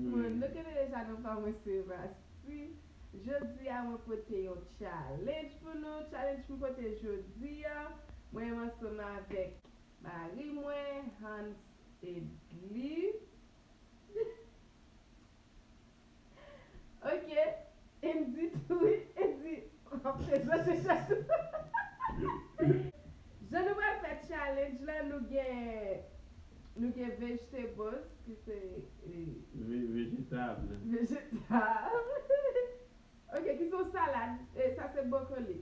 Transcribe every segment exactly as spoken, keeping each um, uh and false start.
Moun, nou konnen deja non pa mwen se Vasti. Jodi a mwen pote yon challenge pou nou. Challenge mwen pote jodi a, mwen ansanm avèk mari mwen, Hans Edly. Ok, Andy tou, wi, Andy ap prezante chat tou. Jan nou pral fè challenge la, nou gen, nou gen vegetables, ki se, eh, Ve-, vejetab. Vejetab. Ok, ki se yon salad, eh, sa se bwokoli.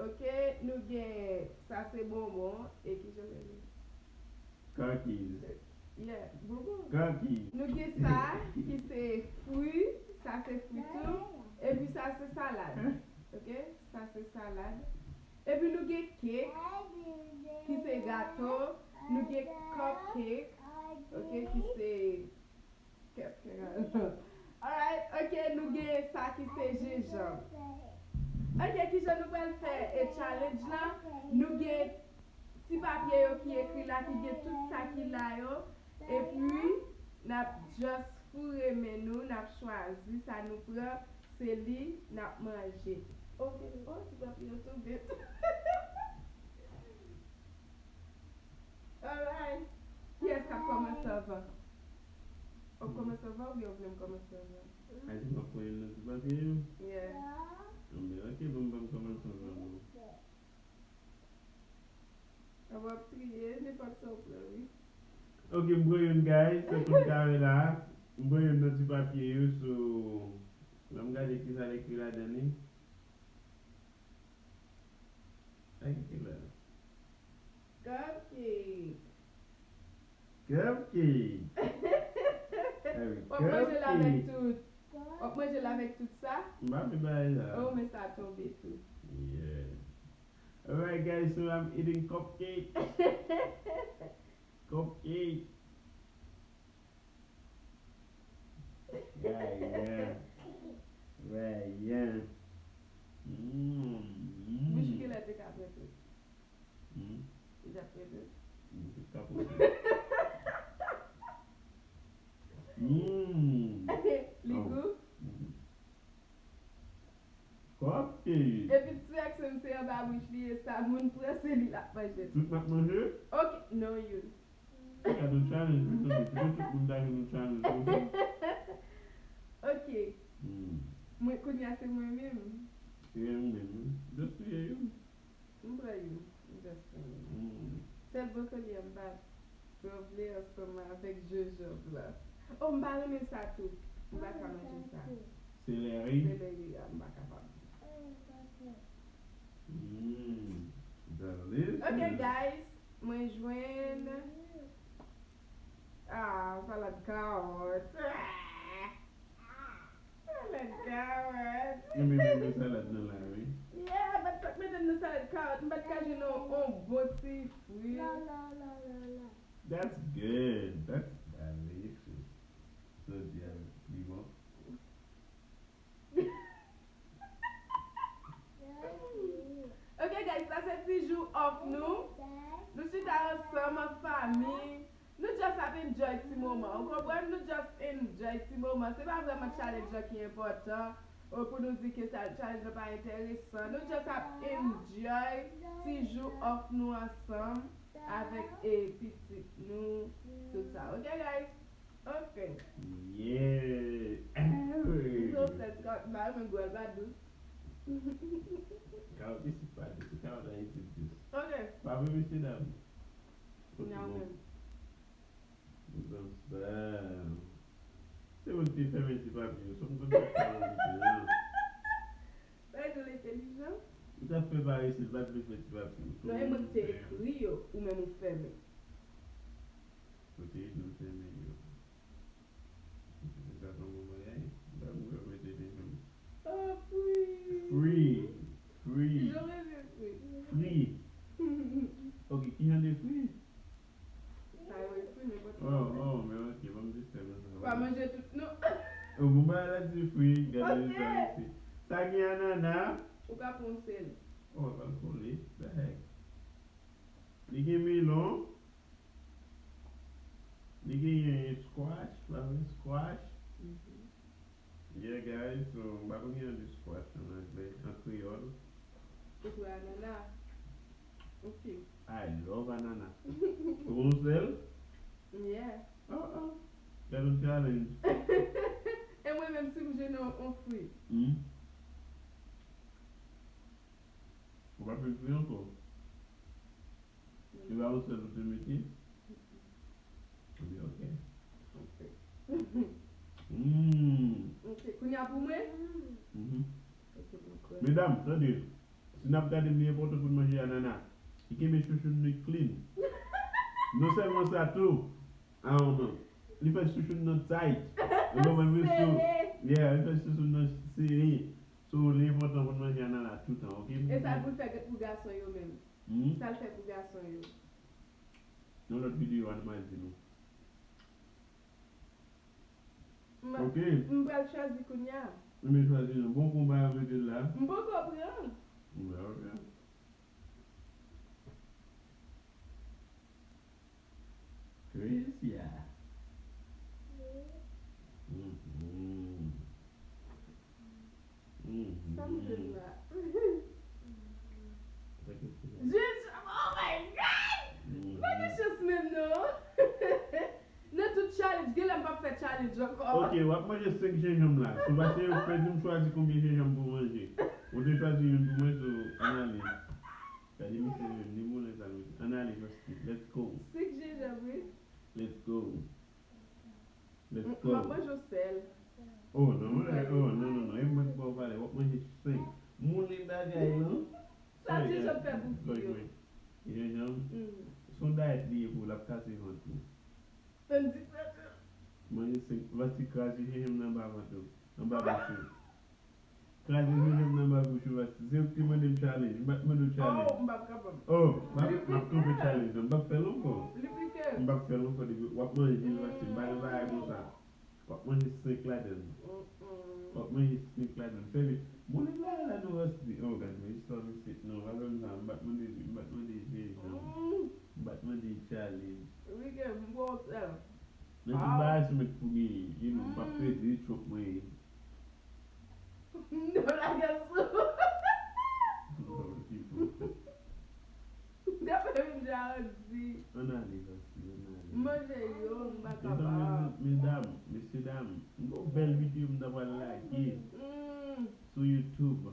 Ok, nou gen, sa se bonbon, e ki jan l rele? Cookies. Yeah, bonbon. Cookies. Nou gen sa, ki se fwi, sa se fwi tou, epi sa se salad. Ok, sa se salad. Epi nou gen cake, ki se gato, nou gen cupcake, ok, ki se Alright, ok, nou gen sa ki se jenjanm. Ok, kijan nou pral fè e challenge lan? Nou gen ti papye yo ki ekri la, ki gen tout sa ki la yo. Epi, n ap just foure men nou, n ap chwazi sa nou pran, se li n ap manje. Ok, oh, ti papye yo tonbe tou. Alright. Kiyès k ap kòmanse anvan? W ap kòmanse anvan oubyen w vle m kòmanse anvan? Ayiti m ap pran youn nan ti papye yo? Yeah. Anben, ok, ban m, ban m kòmanse anvan non. Anvan w ap triye, nenpòt sa w pran, wi. Ok, m pran youn, guys, tankou n ka wè la. M pran youn nan ti papye yo, so, ban m gade kisa l ekri ladan li. Sa ki ekri la? Cupcake. Cupcake. W ap manje l avèk tout. W ap manje l avèk tout sa? M pa vle bagay sa. Oh, men sa tonbe tou. Yeah. Alright, guys, so I'm eating cupcake. Cupcake. Rayan. Rayan. Mm, mm. Bouch Gilè te ka pran tout. Mm. Li t ap pran tout. Li t ap pran tout. Mm. Li gou? Mm. Cupcake. Epi ti Jackson se anba bouch li ye, sa moun pran se li l ap manje. Tout m ap manje? Ok, non youn. Sa ka yon challenge, mezanmi. Pito tout moun ta jwenn yon challenge konsa. Ok. Hmm. Mwen, kounye a se mwen menm. Se ou menm, wi. Just touye youn. M pran youn. M just pran youn. Hmm. Sèl bwokoli an m pa twò vle ansanm avèk jenjanm la. Oh, m pa renmen sa tou. M pa ka manje sa. Seleri? Seleri a, m pa kapab. Mm, delicious. Ok, guys, mwen jwenn. Ah, salad kawòt. Ah, salad kawòt. Mwen menm, mwen salad nan la, wi. Yeah, but sa k mete m nan salad kawòt, m pa t ka jwenn yon, yon bon ti fwi. That's good. That's delicious. Jodi a, li bon. Ok, guys, sa se ti jou off nou. Nou chita ansanm an fanmi. Nou just ap enjoy ti moman. Ou konprann? Nou just enjoy ti moman. Se pa vrèman challenge lan ki enpòtan. Ou pou nou di ke sa, challenge lan pa enteresan. Nou just ap enjoy ti jou off nou ansanm avèk, e, pitit nou, tout sa. Ok, guys? Ok. Yeah. M twò frèt, kawòt m pa renmen gou a, l pa dous. Kawòt isit pa dous, se kawòt Ayiti k dous. Ok. Pa vre, mesye dam? Kote nou menm? Bon, sa. Se mwen ki te fèmen ti papye yo, so m konn sa k ta vle di la. Bagay yo entèlijan. Ou t ap fè parese, l pa t vle fè ti papye yo. Non, e mwen ki te ekri yo, ou menm ou fèmen. Kote nou fèmen yo? Sa pa bon bagay. Ba m wè mete devan m. Oh, free. Free. Free. Kijan w rele free? Free. Ok, kijan de free? Sa yo e free, nenpòt sa. Oh, oh, men ok, ban m distrè m nan sa. Pa manje tout, non. Oh, bon, bagay la di free, gade sa isi. Sa gen anana. Ou ka pran yon sèl. Oh, l pral kole. The heck? Li gen melon. Li genyen squash, pa vre, squash. Yeah, guys, so, m pa konn ki jan di squash an anglè, an kreyòl. Ou kwè anana? Ok. I love anana. Ou gon sèl? Yeah. Oh, oh. Gade yon challenge. E mwen menm si m jwenn yon, yon fwi. Hmm? Ou pa fè fwi ankò? Se pa yon sèl ou te mete? Ebyen, ok. Ok. Mm. Ok, kounye a pou mwen? Mhm. Ok, bon, kwè. Medam, tande. Si n ap gade, li enpòtan pou n manje anana. Li kenbe chouchoun nou clean. Non sèlman sa tou, ah, non. Li fè chouchoun nan tight. Ou konprann, wi, so, yeah, li fè chouchoun nan sere. So, li enpòtan pou n manje anana toutan, ok? E sa l pou l fè pou gason yo menm? Hmm? Sa l fè pou gason yo? Nan lòt videyo a, nou pral di nou. M, ok. M pral chwazi kounye a. M chwazi nan bon konba yo mete l la. M poko pran. M pral pran. Crazy a. Mhm. Mhm. Sa m jwenn la? Jenjanm, oh my God! M pa gen chans menm non. Nan tout challenge, genlè m p ap fè challenge ankò. Ok, w ap manje senk jenjanm la. Si w pa se yo k pèdi, m chwazi konbyen jenjanm pou w manje. Ou te chwazi youn pou mwen, so, ann ale. Gade misye menm, ni moulen sa, misye. Ann ale, Justin. Let's go. Senk jenjanm, wi. Let's go. Let's go. M ap manje yon sèl. Oh, non, non, non, non, non. E mwen ki ba w valè. W ap manje senk. Moulen bagay lan. Sa jenjanm fè pou fi yo. Jenjanm. Mm. Se yon dayèt li ye pou l ap kase vant ou. Ann di sa tou. Manje senk. Vant li kraze jenjanm nan anba vant ou. Anba bouch ou. Kraze jenjanm nan anba bouch ou, Vasti. Se ou ki te mande m challenge. M pa t mande w challenge. Oh, m p ap kapab. Oh, m ap, m ap kanpe challenge lan. M p ap fè l ankò. Li pike. M p ap fè l ankò depi w ap manje l, Vasti. M pa nan bagay konsa. W ap manje senk ladan l. Mm-mm. W ap manje senk ladan l. Sèvi. Bon, li bagay la non, Vasti. Oh, gad, men istwa misye. Non, pa fè m sa. M pa t mande, m pa t mande jenjanm. Mm. M pa t mande challenge. Wi, gen m gwo sèl. Men tout bagay se mèt pou genyen. You know, m p ap peze, Trump mwen ye. M te lage sou. Dapre m jan di. Ann ale, Vasti, ann ale. Manje yo, m pa kapab. Medam, mesye dam, m gon bèl videyo m ta pral lage sou YouTube.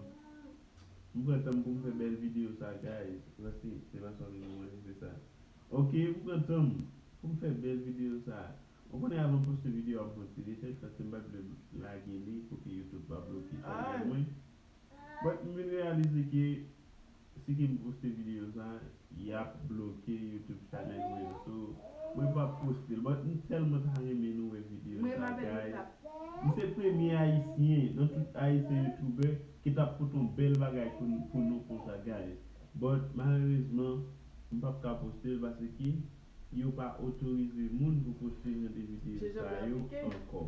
M pran tan m pou m fè bèl videyo sa, guys. Vasti, se pa sa w vin manje, se sa. Ok, m pran tan m pou m fè bèl videyo sa. Ou konnen, avan poste videyo a, m fè yon ti rechèch paske m pa t vle lage li pou ke YouTube pa bloke channel mwen. But m vin reyalize ke si ke m poste videyo sa, y ap bloke YouTube channel mwen. So, mwen p ap poste l. But m tèlman ta renmen nou wè videyo sa, guys. M se premye Ayisyen nan tout Ayisyen youtubè ki t ap pote yon bèl bagay pou, pou nou konsa, guys. But malerezman, m p ap ka poste l paske yo pa otorize moun pou poste jan de videyo sa yo ankò.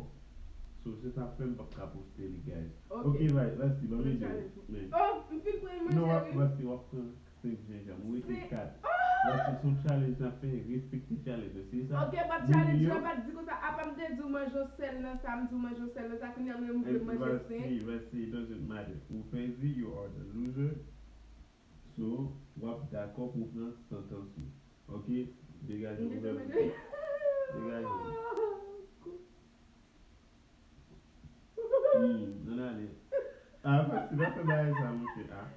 So, se sa fè m p ap ka poste li, guys. Ok, right, Vasti, ban m ede w. Men. Oh, m fin pran l, manje wi. Non, w ap, Vasti, w ap pran senk jenjanm. Ou rete kat. Vasti, se yon challenge n ap fè, respekte challenge la. Se sa. Ok, but challenge la pa t di konsa. Apa m te di w manje yon sèl nan sa, m di w manje yon sèl nan sa, kounye a m vle manje senk. Vasti, Vasti, it doesn't matter. Ou pèdi, you are the loser. So, w ap dakò pou w pran santans ou. Ok? Degaje w, gouverneman. Degaje w. Hmm, ann ale. Ah, Vasti, pa fè bagay sa, monchè. Ah.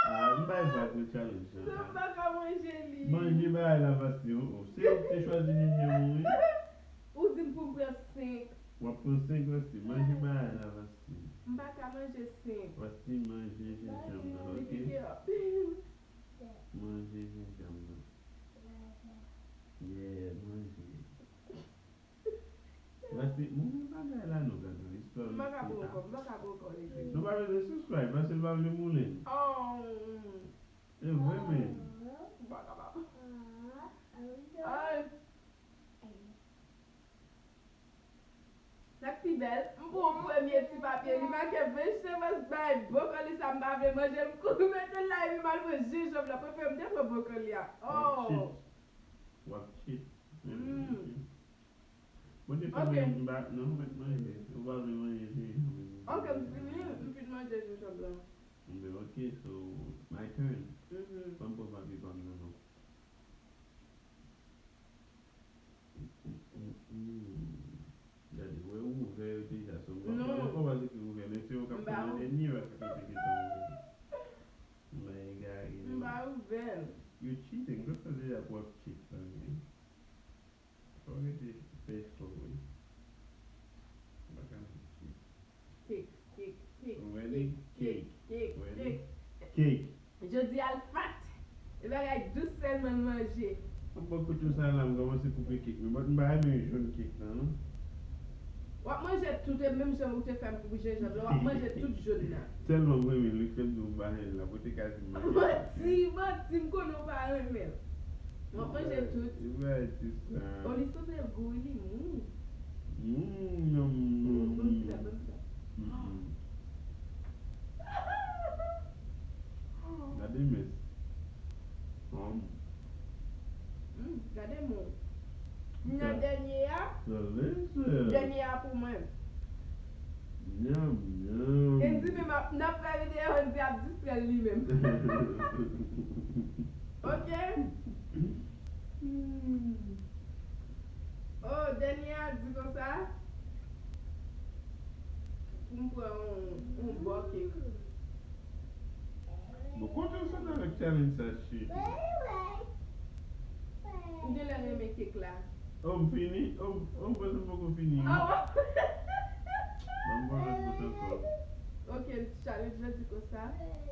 Ah, m bay vag nan challenge lan. Sa m pa ka manje li. Manje bagay la, Vasti, oh, oh. Se ou ki te chwazi jenjanm ou, wi. Ou di m pou m pran senk. W ap pran senk, Vasti. Manje bagay la, Vasti. M pa ka manje senk. Vasti, manje jenjanm nan, ok? Li pike anpil. Manje jenjanm nan. Yeah, manje. Vasti, mwen menm bagay la non, gade istwa. M pa ka pran ankò, m pa ka pran ankò li. Nou pa bezwen subscribe, paske l pa vle moulen. Oh. E vre, men. M pa kapab. Ay. Sa k pi bèl, m pran yon premye ti papye, li make vegetables bay bwokoli sa m pa vle manje, m kouri mete l la, epi m al pran jenjanm la, prefere m te pran bwokoli a. Oh. W ap cheat. Mm. Mwen te fè Ok. Mwen m pa, non, mwen manje. Ou pa vle manje jenjanm. Ok, m fini, m fin manje jenjanm lan. Mwen, ok, so, my turn. Mhm. Ban m pran papye pa m nan, non. Mm, mm, mm. Gade, wè, ou ouvè yo deja, so, mwen pa, Non. Mwen pa panse ke ou ouvè, men se yo k ap M pa pran nan ou. Dènye, yo ap fè kote ke sa ouvè. Mwen egare, M non. Pa ouvè l. You cheating, jodi a deja pou w ap cheat, sa vre. Fò w rete fè efò, wi. M pa ka menm cheat. Cake, cake, cake, Ready? Cake, cake, cake, Ready? Cake. Cake. Jodi a l fat. E bagay dous sèlman l manje. Mwen pran kouto sa la, m kòmanse koupe kèk, men m pa renmen jòn kèk lan, non. W ap manje tout, e menm jan ou te fè m koupe jenjanm lan, w ap manje tout jòn nan. Tèlman m renmen l, wi, fè m di w m pa renmen l, la, pou te ka di m manje. Manti, manti, m konnen w pa renmen l. W ap manje tout. Li bay ti sa. Oh, li sanble gou, wi, li mou. Mm, nyam, nyam, Ban m nyam. Sa, ban m sa. Mm-mm. Gade mès. Hum. Mm, gade mou. Nan dènye a, Delicious. Dènye a pou mwen. Nyam, nyam. Andy menm ap, n ap fè videyo, Andy ap distrè l li menm. Ok? Hmm. Oh, dènye a di konsa, pou m pran yon, yon bò kèk. Bon, kontan sa nan challenge sa, cheri. Ou genlè renmen kèk la. Oh, m fini? Oh, oh, m panse m poko fini. Ah, bon? Ban m pran lòt bout ankò. Ok, challenge la di konsa,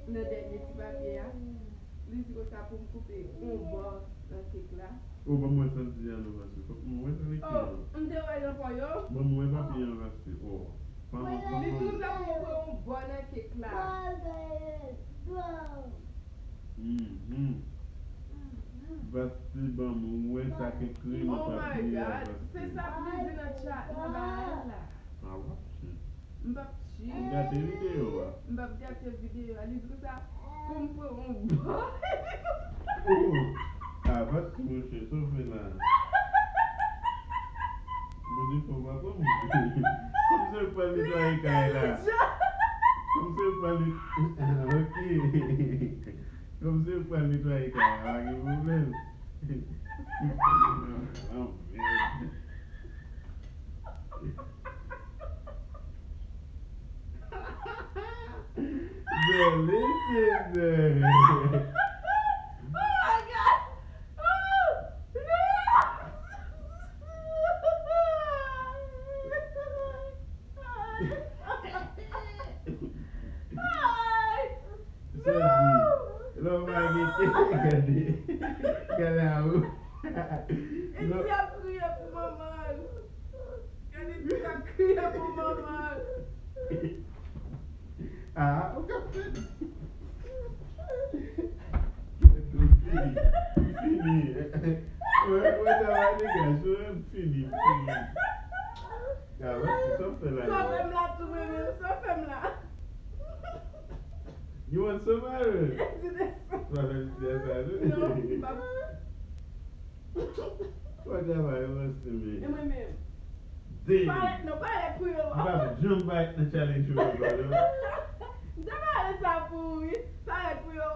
nan dènye ti papye a, li di konsa pou m koupe yon bò nan kèk la. Oh, ban m wè sa l di a non, paske fòk mwen wè sa l ekri Oh, an. M te wè nan fò yo. Ban m wè papye an, paske, oh. Li di konsa pou m pran yon bò nan kèk la. Mhm. Vasti ban m wè sa k ekri nan papye a, Vasti. Se sa pou li di nan chat, nan bagay la. Ah, w ap chit. M p ap chit. M gate videyo a. M p ap gate videyo a. Li di konsa, pou m pran yon bò. Oh! Ah, Vasti, monchè, sa w fè la? Bondye fò pa pran m. Kòmsi w pral netwaye kay la. Kòmsi w pral net-, ok. Kòmsi w pral netwaye kay la, pa gen pwoblèm. Oh, mèd. Delicious. Oh my God. Oh, no. Ay. Ay. Sa di, lè w pa gen kè, gade. Gade a ou. Eti ap kriye pou manman l. Gade eti ap kriye pou manman l. Ah, ou ka fè. Fini. Fini. Wè, wè, travay degaj, wè, fini, fini. Ah, wè, se sa w fè la. Sa w fè m la tou, mwen menm, sa w fè m la. You want some iron? Di de sa. Sa fè m di sa, non? Non, m p ap. Wè travay, wè se men. E mwen menm. Damn. Parèt non, parèt pou yo. M p ap janm parèt nan challenge yo ankò, non. M te pale sa pou ou, wi. Parèt pou yo.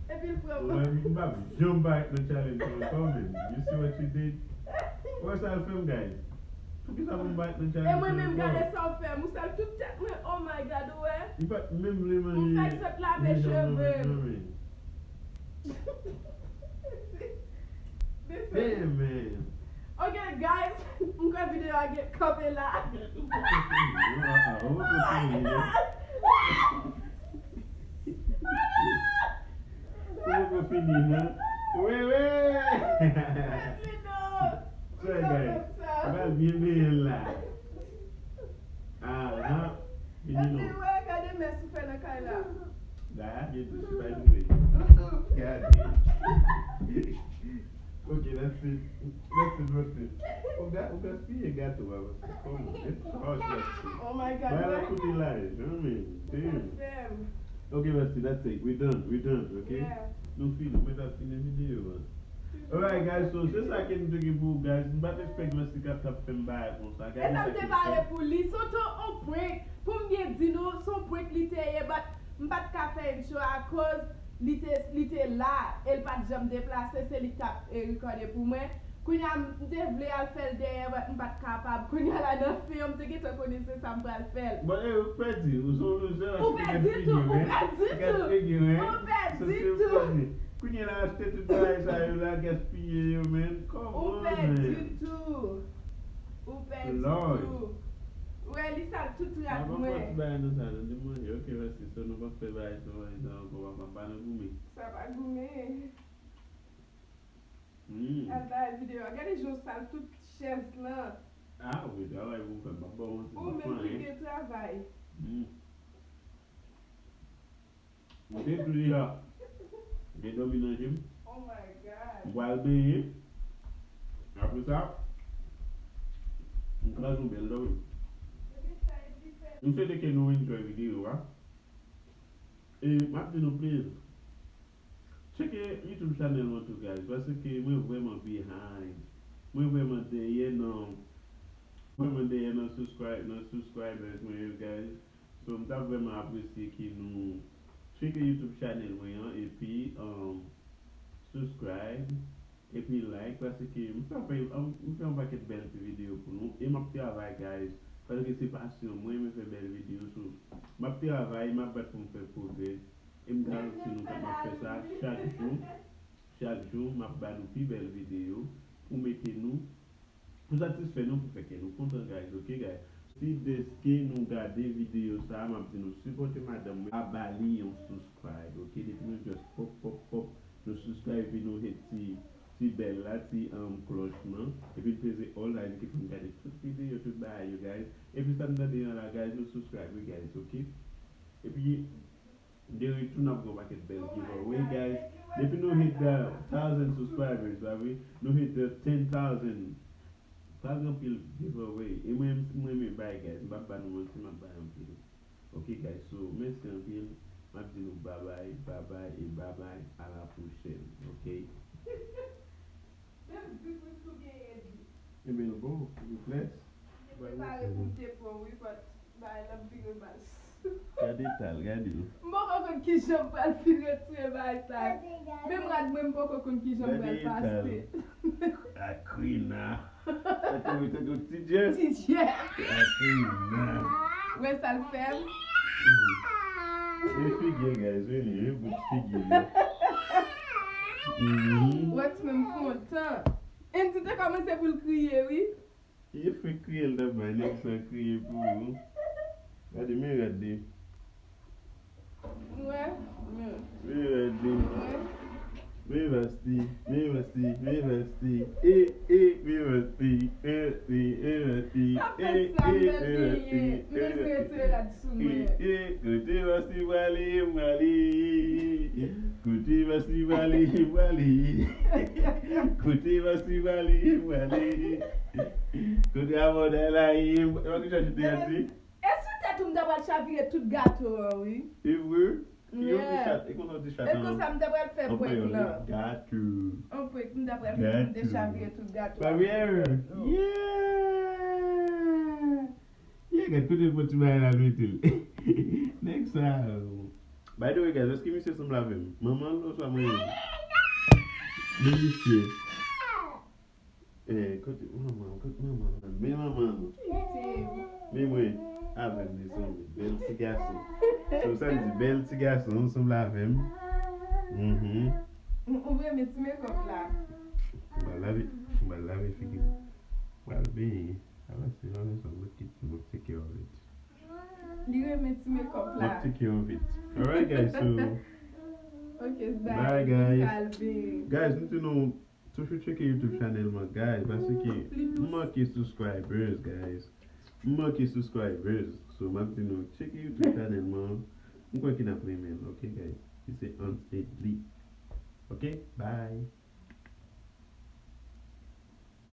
Epi l pran mwen. Mwen, m p ap janm parèt nan challenge yo ankò, men. You see what you did? Wè sa l fè m, guys? Poukisa pou m parèt nan challenge yo ankò? E mwen menm, gade sa w fè m. Ou sal tout tèt mwen. Oh my God, ou wè? Li pa t menm vle manje. M fè sot lave cheve m. Damn, man. Ok, guys, m kwè videyo a gen kanpe la. Ou poko fini, non? Ah, ah, ou poko fini, non? Ou poko fini, non? Wi, wi. Mèsi, non. Sa, guys. Sa pral byen benyen la. Ah, ah. Vini non. Epi, wè, gade mès ou fè nan kay la. Daya gen dous, by the way. Gade. Ok, that's it. That's it, that's it. Ou ga-, ou gaspiye gato a, Vasti. Come on. It's hard, Vasti. Oh my God. Bay la koute la, janmen. Damn. Damn. Ok, Vasti, that's it. We done. We done, ok? Yeah. Nou fini. Mwen ta fini videyo a. Alright, guys, so se sa ke m te gen pou ou, guys. M pa t espere Jessica t ap fè m bagay konsa. Gade sa m te pare pou li. Se yon prank. Pou m byen di nou, se yon prank li te ye, but m pa t ka fè intro akoz li te, li te la, e l pa t janm deplase, se li k t ap, e, rekòde pou mwen. Kounye a, m te vle al fè l dèyè, but m pa t kapab. Kounye a la, nan fen an, m te gentan konnen se sa m pral fè l. Bon, e, ou pèdi, ou se yon loser, ou pèdi tou, ou pèdi tou, ou pèdi tou. Kounye a la, achte tout bagay sa yo la, gaspiye yo, man. Come on, man. Ou pèdi tou. Ou pèdi tou. Ou wè, li sal tout rad mwen. Papa, pati bagay nan sa, nan di manje. Ok, mèsi. So, nou p ap fè bagay sa, bagay sa ankò, papa, m pa nan goumen. Sa pa goumen. Hmm. Al bay videyo a. Gade jan w sal tout chèz lan. Ah, wi, travay pou fè. M ap ba w manti, m pa fè anyen. Ou menm ki gen travay. Hmm. M te di a, m te dòmi nan je m. Oh my God. M pral benyen. Apre sa, m kraze yon bèl dòmi. M swete ke nou enjoy videyo a. E m ap di nou please, tcheke YouTube channel mwen tou, guys, paske mwen vrèman behind. Mwen vrèman dèyè nan, vrèman dèyè nan subscribe, nan subscribers mwen yo, guys. So, m ta vrèman apresye ke nou tcheke YouTube channel mwen an, epi, um, subscribe, epi like, paske m fè, m fè, m fè yon pakèt bèl ti videyo pou nou, e m ap travay, guys, paske se pasyon mwen, m renmen fè bèl videyo, so, m ap travay, m ap bat pou m fè pwogrè, e m garanti nou ke m ap fè sa chak jou, chak jou, m ap ba nou pi bèl videyo pou mete nou pou satisfè nou, pou fè kè nou kontan, guys, ok, guys? Si dèske nou gade videyo sa a, m ap di nou sipòte madanm mwen, pa ba li yon subscribe, ok? Depi nou just pop, pop, pop, nou subscribe, epi nou hit ti, ti bèl la, ti, um, klòch lan, epi n peze all, sa vle di ke pou n gade tout videyo, tout bagay yo, guys. Epi sa n tande an la, guys, nou subscribe, wi, guys, ok? Epi, de retou, n ap gen yon pakèt bèl giveaway, guys. Depi nou hit the thousand subscribers, ba wi, nou hit the ten thousand. Pral gen anpil giveaway. E mwen, m renmen bay, guys. M p ap ba nou manti, m ap bay anpil. Ok, guys, so, mèsi anpil. M ap di nou babay, babay e babay. À la prochaine, ok? Menm boubout ou genyen di. Ebyen, bon, reflèks. Te prepare pou m te pran, wi, but bagay la ap vire mal. Gade etal, gade l. M poko konn kijan m pral fin retire bagay sa. Menm rad mwen, m poko konn kijan m pral pase. Akrina. Tankou, tankou ti djè. Ti djè. Akrina. Wè sa l fè m? E figi, guys, vini, e bout figi, wi. Mhm. Wè ti menm kontan. Andy te kòmanse pou l kriye, wi. Ye fè kriye l t ap bay nèg sa kriye pou ou. Gade, men rad li. Mwen, men. Men rad li. Mwen. Men vasti, men vasti, men vasti. E, e, men vasti, men vasti, men vasti. Pa fè sa, m pèdi, m bezwen retire rad sou mwen. E, e, kote vasti prale, m prale. Kote vasti prale, m prale. Kote vasti prale, m prale. Kote abòday la ye, e pa ki jan chante a di? E sou tèt ou m ta pral chavire tout gato an, wi. E vre? Ki yon ti chat, e konsa yon ti chat an kreyòl, wi. Gato. Yon prank, m ta pral fè pou m te chavire tout gato an. Pa vre? Yeah! Yeah, gad kote l pran ti bagay la mete l. Nèg sa, oh. By the way, guys, èske misye sanble avè m? Manman l oswa mwen menm? Men misye. Eh, kote manman, kote manman. Men manman. Men mwen. Avè m, mezanmi. Bèl ti gason. Se sa m di, bèl ti gason, sanble avè m. Mhm. Ou renmen ti makeup la? M pral lave, m pral lave figi m. M pral benyen. Ala se la, sa mwen ki, mwen ki take care of it. Li renmen ti makeup la. Mwen take care of it. Alright, guys, so. Ok, bye. Bye, guys. Guys, nou te nou toujou tcheke YouTube channel mwen, guys, paske m manke subscribers, guys. M manke subscribers. So, m ap di nou, tcheke YouTube channel mwen. M kwè ke n ap renmen l, ok, guys? Li se Hans Edly. Ok? Bye.